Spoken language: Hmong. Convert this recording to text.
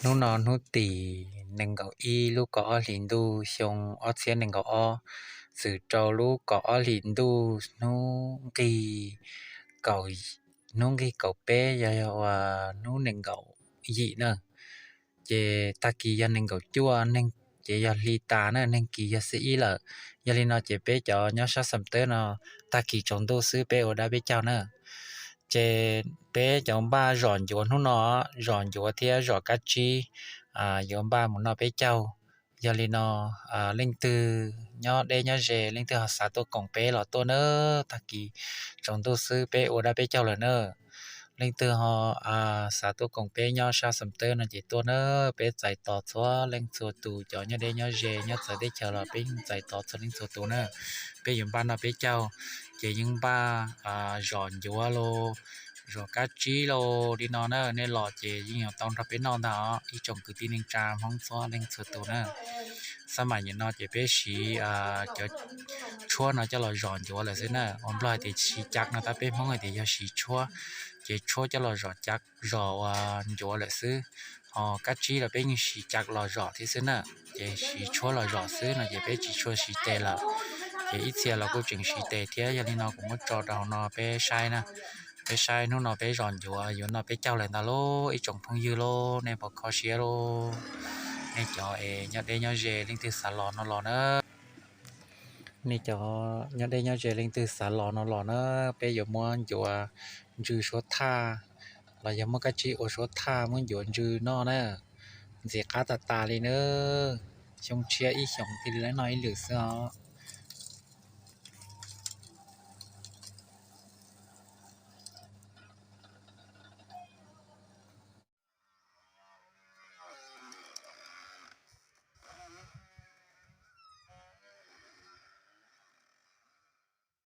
Hnub no hnub tim nees nkaum ib lub kaum ob hlis ntuj xyoo ob txhiab nees nkaum ob, txwm rau lub kaum ob hlis ntuj hnub nqig, hnub nqig kaum peb yog hnub nees nkaum yim na. Ces tag kis yog nees nkaum cuaj, ces yog hli tas na, neeg kis yog xiab ib lawm. Yog li no ces peb cov nyob sab Xam Tawb no tag kis tsaus ntuj xwb peb ua dab peb caug na. Ces peb cov npaj zom ncuav hnub no, zom ncuav thiab zom kab tsib, yuav npaj mus noj peb caug. Yog li no, leej twg nyob deb nyob ze leej twg ho xav tuaj koom peb los tuaj na, tag kis tsaus ntuj xwb peb ua dab peb caug lawm na. Leej twg ho xav tuaj koom peb nyob sab Xam Tawb no ces tuaj na, peb txais tos txhua leej txhua tus, cov nyob deb nyob ze nyob txawv teb chaws los peb yeej txais tos txhua leej txhua tus na. Peb yuav npaj noj peb caug, ces yeej npaj zom ncuav los, zom kab tsib los li no na, nej los ces yeej yuav tau nrog peb noj ntag os ib tsoom kwv tij neej tsa Hmoob txhua leej txhua tus na. Xab mam nyem no ces peb siv cov tshuab no coj los zom ncuav lawm xwb na. Ua Nplog hais tias siv cav no tab peb Hmoob hais tias yog siv tshuab, ces tshuab coj los zom cav, zom ua ncuav lawm xwb. Ho kab tsib los peb yeej siv cav los zom thiab xwb na, ces siv tshuab los zom xwb no ces peb tsis tshua siv tes lawm. Ces ib txhia los kuj tseem siv tes thiab, yog li no kuv muab tso rau hauv no peb saib na. Peb saib hnub no peb zom ncuav yuav noj peb caug lawm ntag lauj ib tsoom phooj ywg lauj, nej puas kho siab lauj? Nej cov es nyob deb nyob ze leej twg xav los no los na. Nej cov nyob deb nyob ze leej twg xav los no los na, peb yuav muab ncuav ntsw suab thaj, los yog muab kab tsib ua suab thaj muab ncuav ntsw noj na. Ntxim qab tas tas li na, xyoo tshiab ib xyoos thiaj li noj ib lwm xwb os.